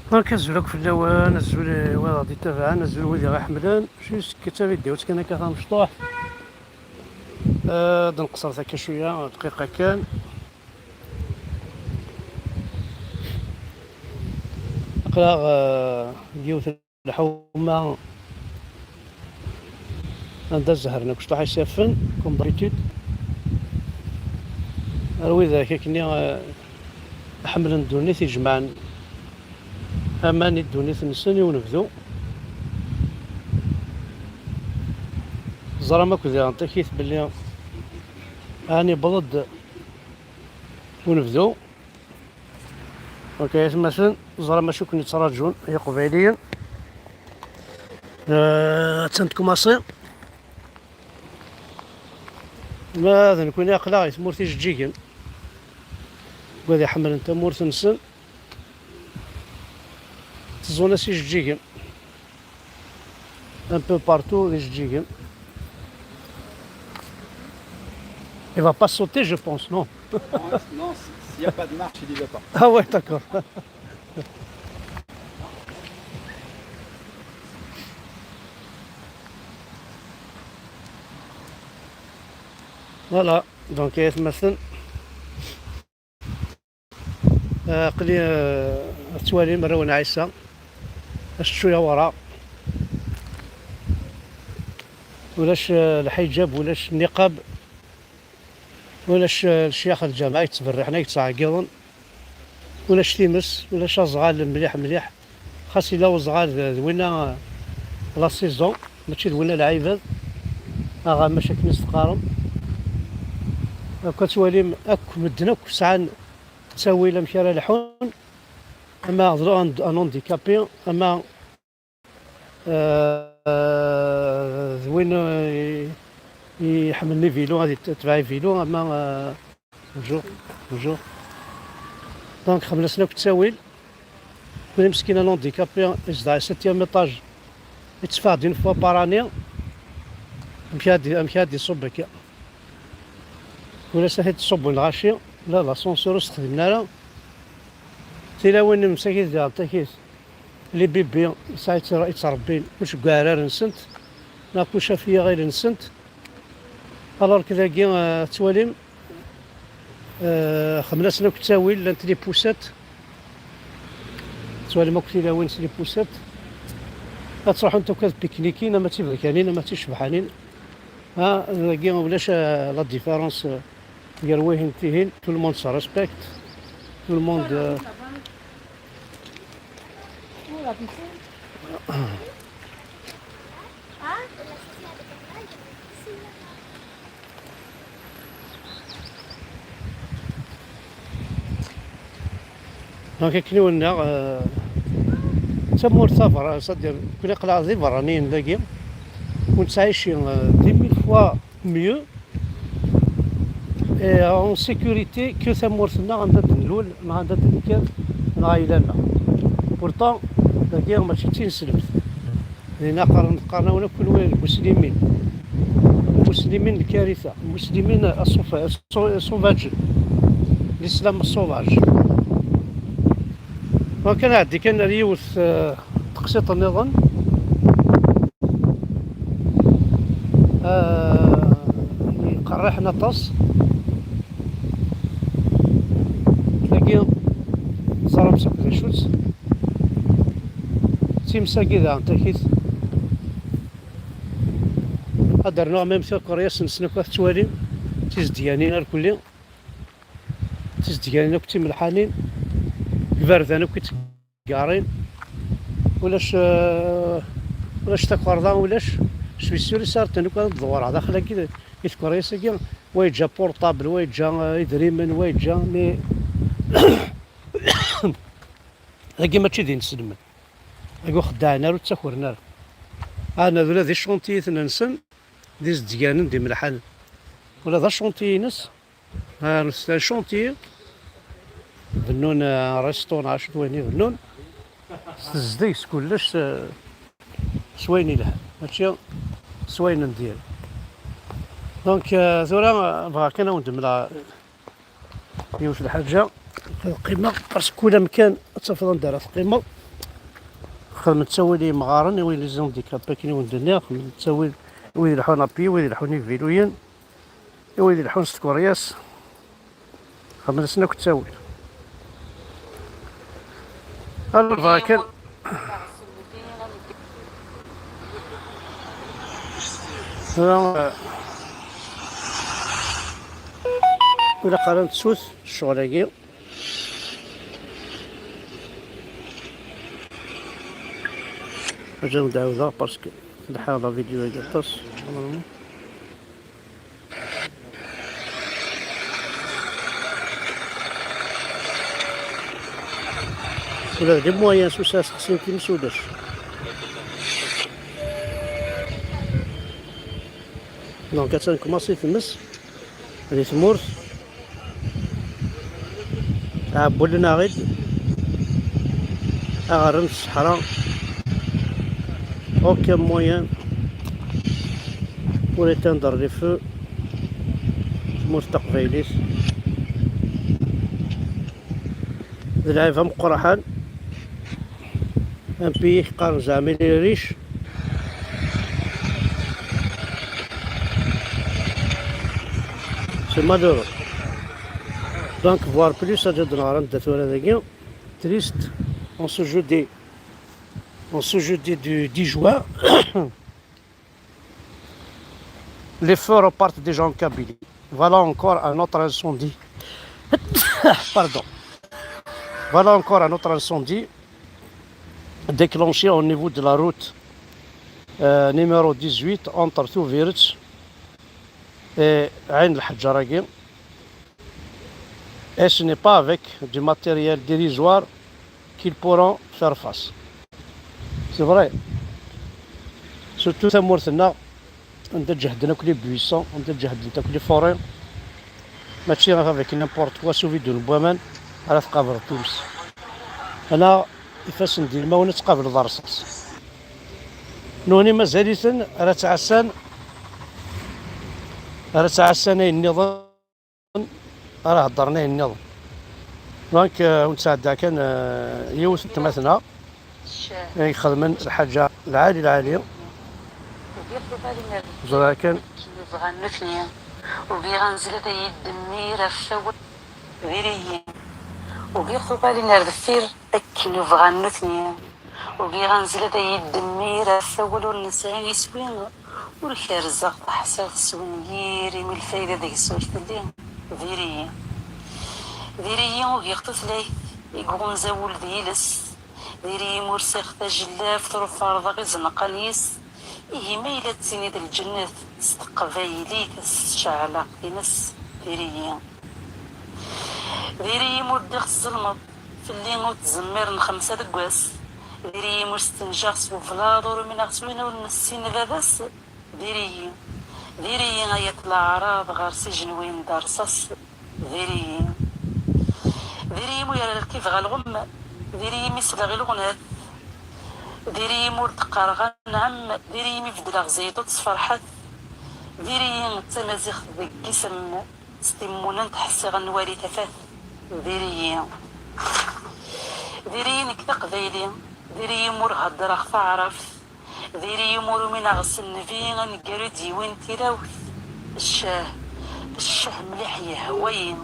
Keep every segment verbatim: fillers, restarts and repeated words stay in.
Donc, azul akk fell-awen, azul i wid aɣ-d-ittabaɛen, azul wid i ɣ-iḥemmlen. Juste kečč tavidyut kan akka tamecṭuḥt. Ad nqeṣret akka cwiya, dqiqa kan. Aql-aɣ, eh, deg yiwet n lḥuma anda zehren akk cṭuḥ isaffen, comme d'habitude. Ar widak akkenni, eh, ḥemmlen ddunit, ijemɛen aman i ddunit-nsen i unebdu. Ẓram akk diɣen takit belli ɛni yewweḍ-d unebdu. Ok, atmaten, ẓram acu ken-yettraǧun, ay Iqbayliyen. Eh, attan tkumaṣi. Ma d nekkini aql-aɣ i tmurt ijeǧǧigen. Wid iḥemmlen tamurt-nsen, tteẓẓun-as ijeǧǧigen. Un peu partout, d ijeǧǧigen. Il va pas sauter, je pense, non? Non, non, si- s'il n'y a pas de marche, il n'y va pas. Ah ouais, d'accord. Voilà, donc, atmaten. Ah, aql-i, ah, tettwalim arraw n Ɛisa, acečču yawra. Ulac, ah, lḥiǧab, ulac nniqab, ulac, ah, lecyax n lǧameɛ yettberriḥen, ay yettɛeggiḍen. Ulac times, ulac aẓɣal mliḥ mliḥ. Xas yella uẓɣal d, d winna, ah, la saison, mačči d winna lɛibad. Aɣamac akken i s-teqqarem. Akk ad twalim, akk medden akk sɛan ttawil amek ara lḥun, ama d un, un handicapé, ama, euh, d win, euh, i, iḥemmlen ivilu, ad yetbeɛ ivilu, ama, euh, bonjour, bonjour. Donc, xemlasen akk ttawil. Win meskin, un handicapé, yezdeɣ septième étage, yetteffeɣ-d une fois par année. Amek ad, amek ad iṣubb akka? Ulac ad t-id-ṣubben lɣaci, la, l'ascenseur ur s-texdimen ara. Tilawin msakit diɣen takit, les bébés, yesɛa yettrebbin, ur ceggeɛ ara ar-nsent, neɣ kuc af yiɣil-nsent. Alors que dagi, euh, tettwalim, euh, xemlasen akk ttawil, llant les poussettes. Tettwalim akk tilawin s les poussettes. Ad truḥunt akk ad piknikin, ama d tiberkanin, ama d ticebḥanin. Ha, dagi ulac, euh, la différence, euh, gar wihin d tihin. Tout le monde se respecte. Tout le monde, euh, Donc, akken i wen-nniɣ, euh, d tamurt taberra-, c'est-à-dire, nekkni aql-aɣ d iberraniyen dagi, ur nettɛici, euh, dix mille fois mieux et en sécurité que tamurt-nneɣ anda d-nlul, neɣ anda d-nekker, neɣ ayla-nneɣ. Pourtant, dagi mačči d tineslemt. Dinna qqaren, qqaren-awen akk kunwi lmuslimin. Lmuslimin lkarita, lmuslimin aṣufa-, sau-, sauvages. L'islam sauvage. Donc, ad nɛeddi kan ar yiwet, eh, teqsiṭ nniḍen. Eh, yeqreḥen aṭas. Tagi, teẓram s akk d acu-tt. D times-agi daɣen takit. Ad d-rnuɣ même takeryas-nsen akk ad tettwalim, d tizedganin irkelli, d tizedganin akk d timelḥanin, iberdan akk i ttgarin, ulac, eh, ulac takerḍa, ulac. Je suis sûr et certain akk ad d-ḍewreɣ daxel-agi i tkeryas-agi, wa yeǧǧa portable, wa yeǧǧa, eh, idrimen, wa yeǧǧa, mais dagi mačči d inselmen. Dagi ur xeddɛen ara, ur ttakren ara. Ɛni d ula d icantiyen-nsen d izedganen d imelḥanen. Ula d acantiy-ines, ah, s acantiy, bennun, ah, restaurant, acu d wayen i bennun, s tezdeg, s kullec, s, s wayen ilhan, mačči s wayen n diri. Donc, ah, tura, ah, bɣiɣ kan ad wen-d-mleɣ yiwet lḥaǧa, ad qqimeɣ, parce que kul amkan ad tafeḍ anda ara teqqimeḍ. Xedmen ttawil i yimɣaren, i wid les handicapés, akken i wen-d-nniɣ, xedmen ttawil i wid ileḥḥun à pied, i wid ileḥḥun iviluyen, i wid ileḥḥun s tkeryas. Xedmen-asen akk ttawil. Alors, bɣa kan. Tura, eh, ilaq ara nettut ccɣel-agi. Ad d-ɛawdeɣ parce que lḥiɣ la vidéo-agi aṭas. Ula d les moyens s usaɣ sexsin times ulac. Donc, attan tmasi tmes di tmurt. Ɛewwlen-aɣ-id aɣerrem s ṣṣeḥra. Aucun moyen pour éteindre les feux. Tmurt taqbaylit d lɛib ameqqran. Un pays qui parle jamais les riches. C'est malheureux. Donc, voir plus, ça, je donne rendez-vous. Triste, en ce jeudi, en ce jeudi du dix juin, les feux repartent déjà en Kabylie. Voilà encore un autre incendie. Pardon. Voilà encore un autre incendie déclenché au niveau de la route, euh, numéro dix-huit entre Tubiret et Ain El Hadjaragi. Et ce n'est pas avec du matériel dérisoire qu'ils pourront faire face. C'est vrai. Surtout tamurt-nneɣ, anda ǧehden akk les buissons, anda ǧehden akk les forêts. Mačči avec n'importe quoi, s ubidun n waman ara tqableḍ times. Ala ifassen d ilmawen ad tqableḍ rrṣaṣ. Nutni mazal-iten ara ttɛassan, ara ttɛassan ayen nniḍen, ara heddren ayen nniḍen. Donc, euh, ur nesɛedda kan, euh, yiwet n tmatna i ixedmen lḥaǧa lɛali lɛali. Ẓriɣ kan. Bɣan nutni. Ugiɣ anzel ad iyi-d-mmir ɣef wawal. Diri-yi. Ugiɣ tuɣalin ar deffir akken bɣan nutni. Ugiɣ anzel ad iyi-d-mmir ɣef wawal ur nesɛi iswi. Ur kerzeɣ taḥṣirt s wengir imi lfayda deg-s ur telli. Diri-yi. Diri-yi ugiɣ tutlayt i iɣunza wul d yiles. Diri-yi ma ur sɛiɣ tajellabt ur ferḍeɣ izenqan yis. Ihi ma yella d tin i d lǧennet s teqbaylit s tceɛlaqt-ines. Diri-yi. Diri-yi ma ur ddiɣ tzelmeḍ fell-i ur ttẓemmiren xemsa deg wass. Diri-yi ma ur stenjaɣ s weblaḍ ur umineɣ s win ur nessin baba-s. Diri-yi. Diri-yi ay at leɛraḍ ɣer-s ijenwiyen d rrṣaṣ. Diri-yi. Diri-yi mu yerra lkif ɣer lɣemma. Diri-yi mi sleɣ i leɣnat. Diri-yi mu ur d-qqareɣ anɛam. Diri-yi mi beddleɣ zayṭuṭ s ferḥat. Diri-yi d tamaziɣt deg isem s timmunent ḥsiɣ ad nwali tafat. Diri-yi. Diri-yi nekk d aqbayli. Diri-yi mu ur heddreɣ taɛrabt. Diri-yi mu ur umineɣ s nnbi aneggaru d-yiwin tilawt. Ccah, ccah mliḥ yehwa-yi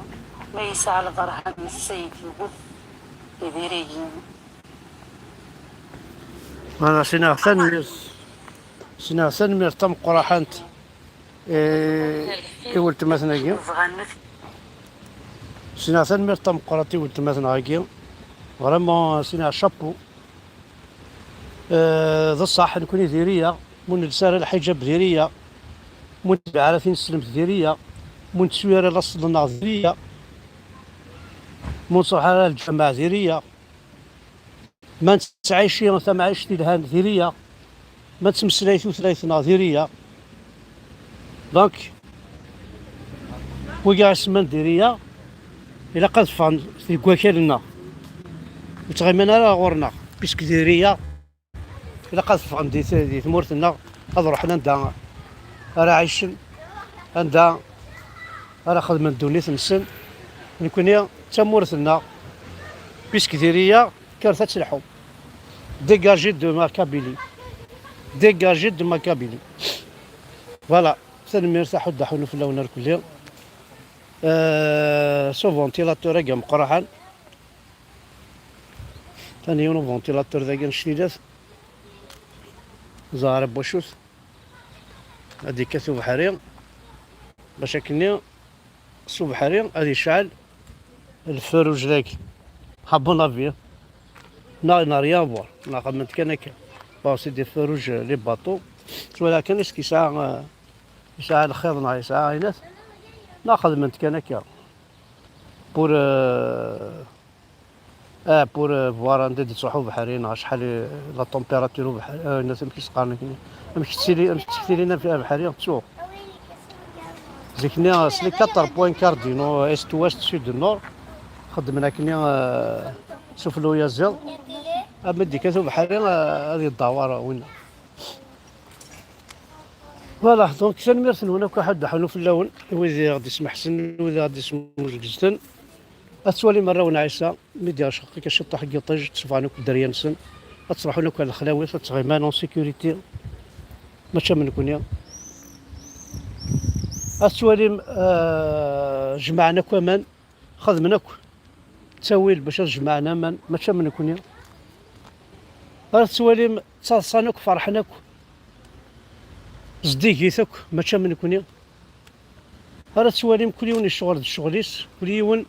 ma yesɛa lberhan n ssayed iwet. Diri-yi. Voilà, sinaɣ tanemmirt, sinaɣ tanemmirt tameqqraḥant i, i weltma-tnagi. Bɣan nutni. Sinaɣ tanemmirt tameqqrant i weltma-tneɣ-agi. Vraiment, sinaɣ chapeau. Eh, d ṣṣeḥ, nekni diri-yaɣ, mu nelsa ara lḥiǧab diri-yaɣ, mu netbeɛ ara tineslemt diri-yaɣ, mu nettu ara laṣel-nneɣ diri-yaɣ, mu nettruḥ ara lǧameɛ diri-yaɣ. Ma nettɛici tamɛict ilhan diri-yaɣ, ma nettmeslay tutlayt-nneɣ diri-yaɣ. Donc, wigi isemman diri-yaɣ, ilaq ad ffɣen deg wakal-nneɣ. Ur ttɣimin ara ɣur-neɣ, puisque diri-yaɣ, ilaq ad ffɣen di t-, di tmurt-nneɣ, ad ruḥen anda ara ɛicen, anda ara xedmen ddunit-nsen. Nekni d tamurt-nneɣ, puisque diri-yaɣ, kkret ad telḥum. Dégagez de ma Kabylie. Dégagez de ma Kabylie. Voilà. Tanemmirt, aḥuddu aḥunnu fell-awen irkelli. Euh, s uventilateur-agi ameqqran. Tani yiwen uventilateur dagi annect-ilat. Ẓer n wacu-t. Ad yekkat ubeḥri. Bac akkenni s ubeḥri ad yecɛel le feu rouge dagi. À mon avis. Non, il n'a rien à voir. Neɣ xedmen-t kan akka. Bon, c'est des feux rouges, les bateaux. Tura kan, est-ce que yesɛa, euh, yesɛa lxiḍ neɣ yesɛa ayen? Neɣ xedmen-t kan akka. Pour, euh, ah, pour, euh, voir anda i d-yettruḥ ubeḥri, neɣ acḥal i, la température ubeḥri, euh, ayen amek i s-qqaren akkenni. Amek tettili, amek ttilin abeḥri, ttuɣ. Zik-nni, euh, s les quatre points cardinaux, est, ouest, sud, nord. Xeddmen akkenni, euh, sufella uyaziḍ. Am d-yekkat ubeḥri, euh, ad yeddawar winna. Voilà, donc tanemmirt-nwen akk, aḥuddu aḥunnu fell-awen, i wid i ɣ-d-ismeḥsen, i wid i ɣ-d-ismuzegzten. Ad twalim arraw n Ɛisa, mi d-iɛceq akka ciṭṭaḥ n yiṭij, tteffɣen akk dderya-nsen, ad ttruḥun akk ar lexlawit, ad ttɣiman en sécurité, mačči am nekni. Ad twalim, euh, jemɛen akk aman, xedmen akk ttawil bac ad jemɛen aman, mačči am nekni. Ara tettwalim ttaḍsan akk, ferḥen akk, zeddigit akk, mačči am nekni. Ara tettwalim kul yiwen yecɣel d ccɣel-is, kul yiwen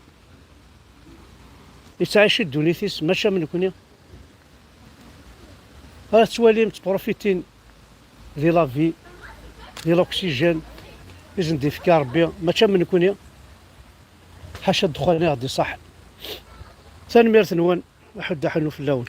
yettɛici ddunit-is, mačči am nekni. Ara tettwalim ttprofitin di la vie, di l'oxygène i sen-d-ifka Rebbi, mačči am nekni. Ḥaca ddexxan i ɣ-d-iṣaḥen. Tanemmirt-nwen, aḥuddu aḥunnu fell-awen.